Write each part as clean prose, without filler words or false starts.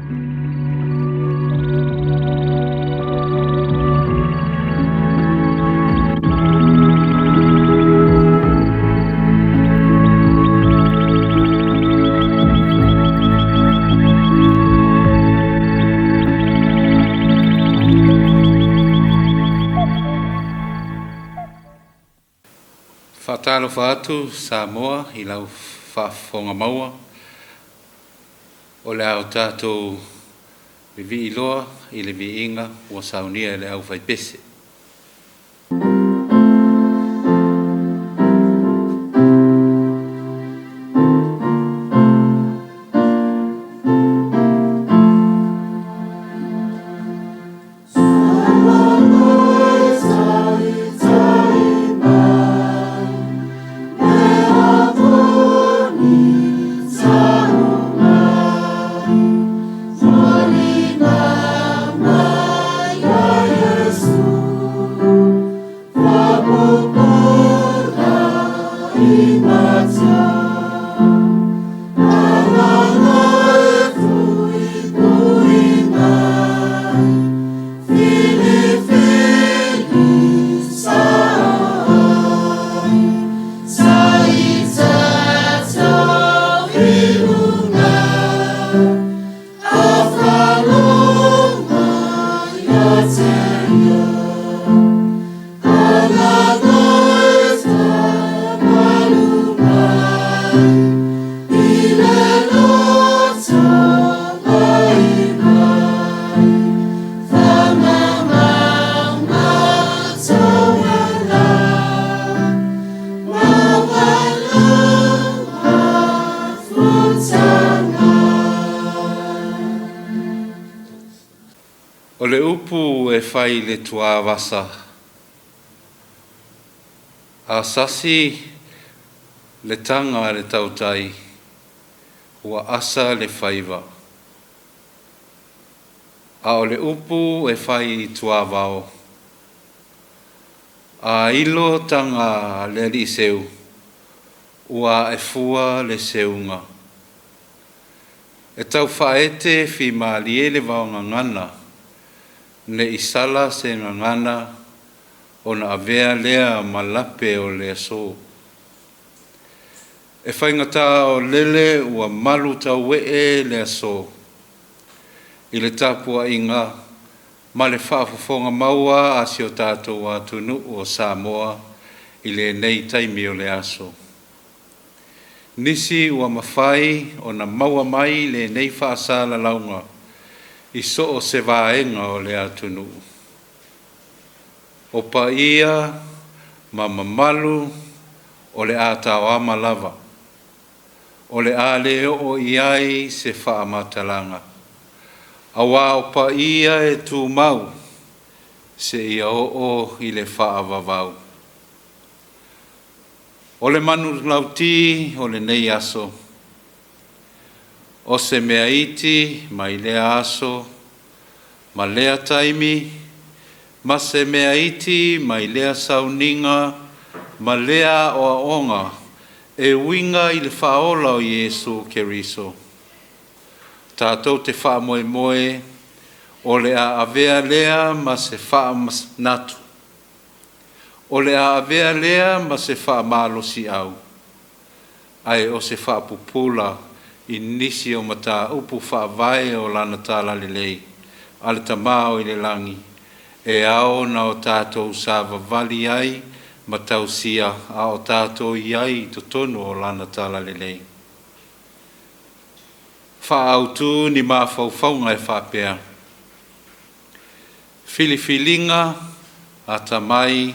Faatalofa atu Samoa i lau faafofoga maua o le a o tatou vivii loa i le viiga ua saunia e le aufaipese. O le upu e fai i le tuavasa, a sasi le taga a le tautai, ua asa le faiva. A o le upu e fai i tuavao, a ilo taga a le alii seu, ua ae fua le seuga. E tau faaete fimalie le vaogagana, ne i sala se gagana ona avea lea ma lape o le aso. E faigata o lele ua malu tauee le aso i le tapuaiga ma le faafofoga maua a si o tatou atunuu o Samoa i lenei taimi o le aso. Nisi ua mafai ona maua mai lenei faasalalauga i so o se vaega o le atunuu. O paia ma mamalu o le a taoama lava, o le a le oo i ai se faamatalaga, aua o paia e tumau seia oo i le faavavau. O le manulauti o lenei aso, o se mea iti mai lea aso ma lea taimi, ma se mea iti mai lea sauniga ma lea aoaoga e uiga i le Faaola o Iesu Keriso. Tatou te faamoemoe o le a avea lea ma se faamanatu, o le a avea lea ma se faamalosiau, ae o se faapupula i nisi o mataupu faavae o Lana Talalelei a le Tama o i le Lagi e ao ona o tatou savavali ai ma tausia a o tatou i ai i totonu o Lana Talalelei. Faaautu ni mafaufauga e faapea, Filifiliga atamai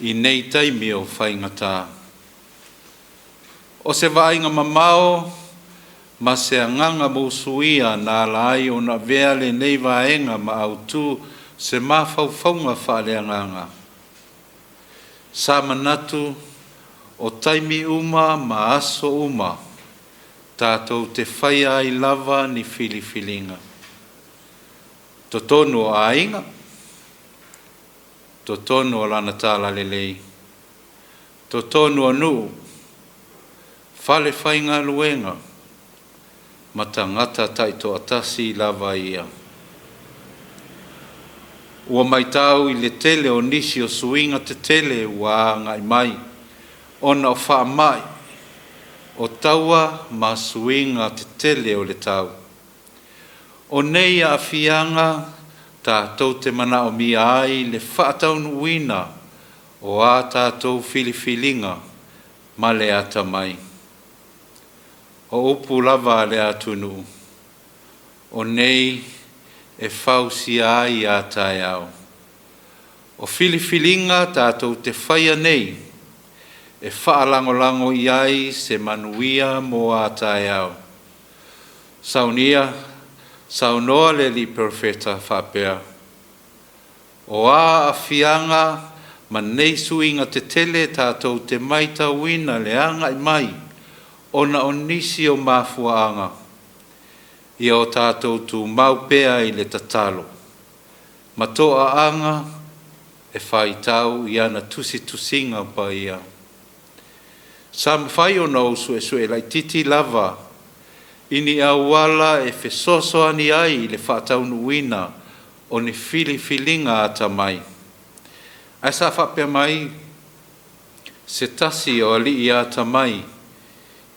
i nei taimi o faigata. O se vaaiga mamao ma se agaga musuia na ala ai ona avea lenei vaega ma autu se mafaufauga faaleagaga. Sa manatu o taimi uma ma aso uma tatou te faia ai lava ni filifiliga. Totonu o aiga, totonu o Lana Talalelei, totonu o nuu, falefaigaluega, ma tagata taitoatasi lava ia. Ua maitau i le tele o nisi o suiga tetele ua agai mai ona o faamai, o taua ma suiga tetele o le tau. O nei aafiaga tatou te manaomia ai le faataunuuina o a tatou filifiliga ma le atamai. O upu lava a le atunuu, o nei e fausia ai a taeao. O filifiliga tatou te faia nei e faalagolago i ai se manuia mo a taeao. Saunia, saunoa le alii perofeta faapea, O a aafiaga ma nei suiga tetele tatou te maitauina le agai mai ona o nisi o mafuaaga, ia o tatou tumau pea i le tatalo ma toaaga e faitau i ana tusitusiga paia. Sa mafai ona ou suesue laitiiti lava i ni auala e fesoasoani ai i le faataunuuina o ni filifiliga atamai. Ae sa faapea mai se tasi o alii atamai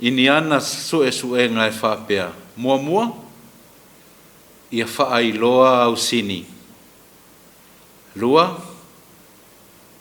i ni ana suesuega e faapea, Muamua, ia faailoa au sini. Lua,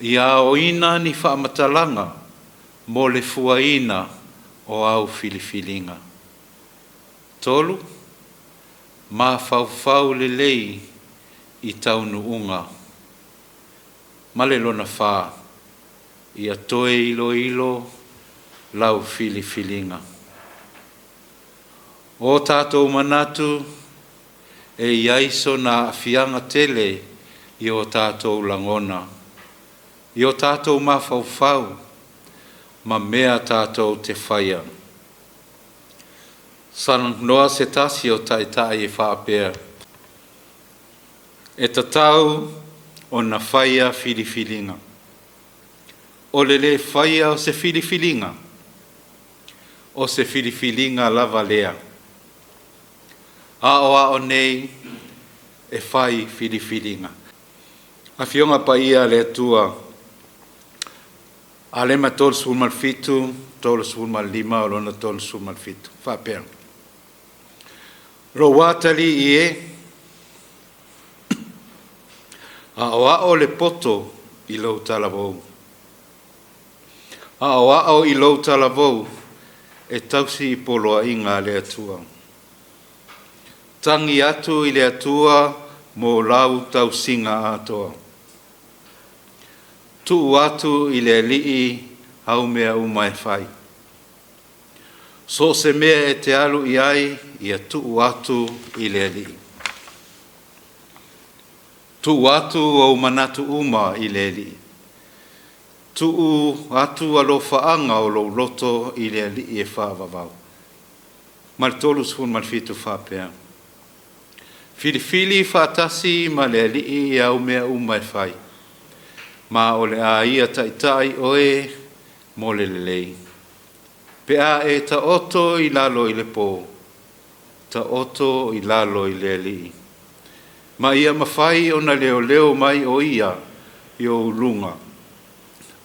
ia aoina ni faamatalaga mo le fuaina o au filifiliga. 3, mafaufau lelei i taunuuga. Ma le lona fa, ia toe iloilo lau filifiliga. O tatou manatu e i ai sona aafiaga tele i o tatou lagona, i o tatou mafaufau ma mea tatou te faia. Saunoa se tasi o taitai e faapea, E tatau ona faia filifiliga. O le lē faia o se filifiliga, o se filifiliga lava lea. Aoao nei e fai filifiliga. Afioga Paia a le Atua, Alema 37, 35 o lona 37, faapea, Lou atalii e, aoao le poto i lou talavou, aoao i lou talavou e tausi i poloaiga a le Atua. Tagi atu i le Atua mo lau tausiga atoa. Tuu atu i le Alii au mea uma e fai. So o se mea e te alu i ai, ia tuu atu i le Alii. Tuu atu ou manatu uma i le Alii. Tuu atu alofaaga o lou loto i le Alii e faavavau. Ma le 37 faapea, Filifili faatasi ma le Alii au mea uma e fai, ma o le a ia taitai oe mo le lelei. Pe a e taoto i lalo i le po, taoto i lalo i le Alii, ma ia mafai ona leoleo mai o ia i ou luga,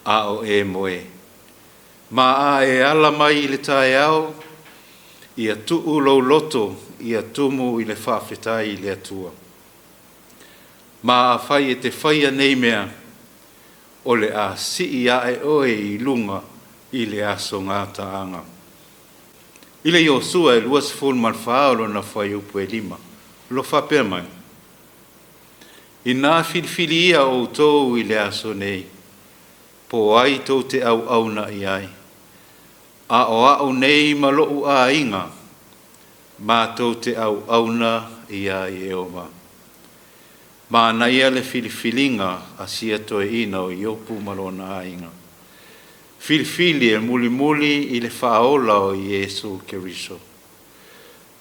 a o e moe. Ma a e ala mai i le taeao, ia tuu lou loto ia tumu i le faafetai i le Atua. Ma afai e te faia nei mea, o le a sii ae oe i luga i le aso gataaga. I le Iosua e 24 o lona fuaiupu e 5, o lo o faapea mai, Inā filifilia outou i le aso nei, po o ai tou te auauna i ai, a o au nei ma lou aiga, matou te auauna iā Ieova. Manaia le filifiliga a sia toeaina o Iopu ma lona aiga. Filifili e mulimuli i le Faaola o Iesu Keriso.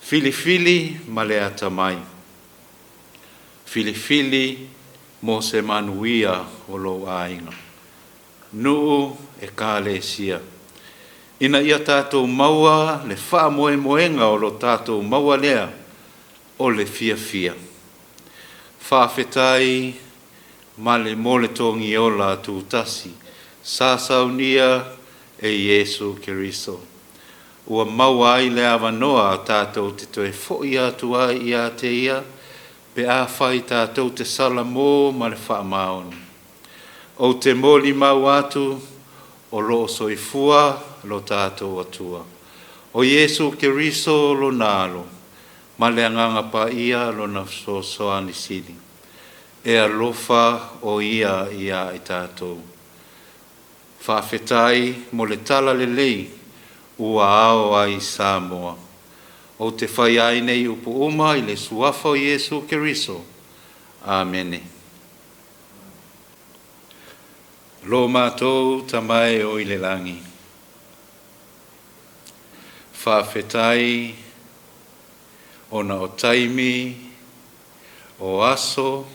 Filifili ma le atamai. Filifili mo se manuia o lou aiga, nuu, ekalesia. Ina ia tatou maua le faamoemoega o lo tatou maua lea o le fiafia. Faafetai ma le mo le togiola tutasi sa saunia e Iesu Keriso, ua maua ai le avanoa tatou te toe fo'i atu ai ia te Ia pe afai tatou te salamo ma le faamaoni. Ou te molimau atu o lo o soifua lo tatou Atua, o Iesu Keriso lona Alo, ma le Agaga Paia lona fesoasoani sili. E alofa o Ia ia i tatou. Faafetai mo le talalelei ua ao ai Samoa. Ou te fai ai nei upu uma i le suafa o Iesu Keriso. Amene. Lo matou Tama e o i le lagi, faafetai ona o taimi, o aso,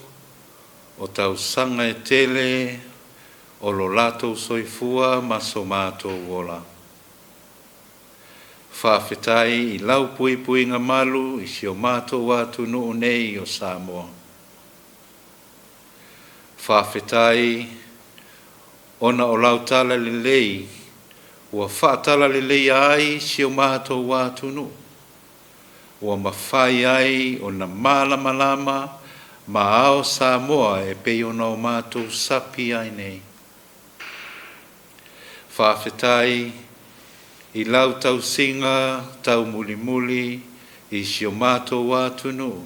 o tausaga e tele o lo latou soifua ma so matou ola. Faafetai i lau puipuiga malu i si o matou atunuu nei o Samoa. Faafetai ona o lau talalelei ua faatalaleia ai si o matou atunuu, ua mafai ai ona malamalama ma ao Samoa e pei ona o matou sapi ai nei. Faafetai i lau tausiga taumulimuli i si o matou atunuu,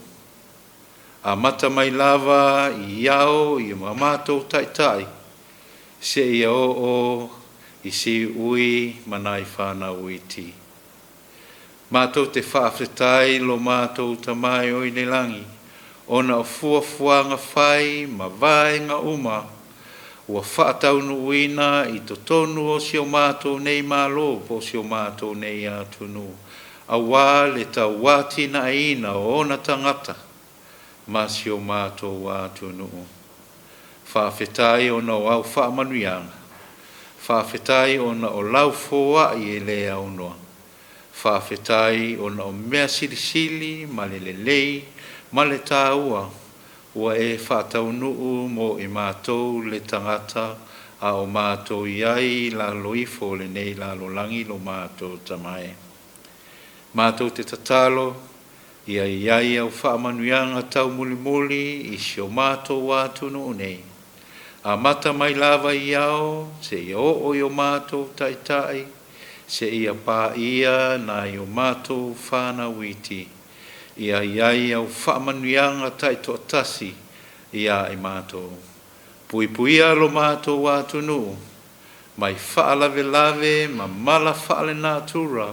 amata mai lava i ao i o matou taitai, seia oo i siui ma nai fanau iti. Matou te faafetai lo matou Tama e o i le lagi, ona o fuafuaga fai ma vaega uma ua faataunuuina i totonu o si o matou nei Malo po o si o matou nei atunuu, auā le tauatinaeina o ona tagata ma si o matou atunuu. Faafetai ona o au faamanuiaga, faafetai ona o lau foai e le aunoa, faafetai ona o mea silisili ma le lelei ma le tāua ua e faataunuu mo i matou le tagata a o matou i ai i lalo ifo o lenei lalolagi lo matou Tama e. Matou te tatalo ia i ai au faamanuiaga taumulimuli i si o matou atunuu nei, amata mai lava i ao seia oo i o matou taitai, seia paia nai o matou fanau iti, ia i ai au faamanuiaga taitoatasi ia i matou. Puipuia lo matou atunuu mai faalavelave ma mala faalenatura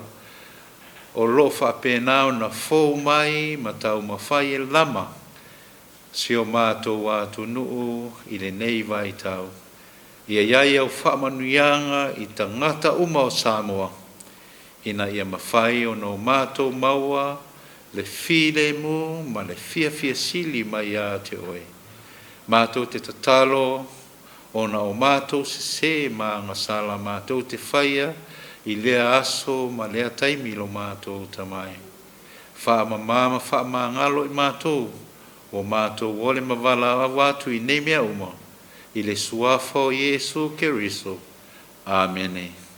o lo o faapena ona fou mai ma taumafai e lama si o matou atunuu i lenei vaitau. Ia i ai au faamanuiaga i tagata uma o Samoa, ina ia mafai ona o matou maua le filemu ma le fiafia sili mai ia te oe. Matou te tatalo ona o matou sesē ma agasala matou te faia i lea aso ma lea taimi lo matou Tama e. Faamamā ma faamagalo i matou ua matou ole ma valaau atu i nei mea uma i le suafa o Iesu Keriso. Amene.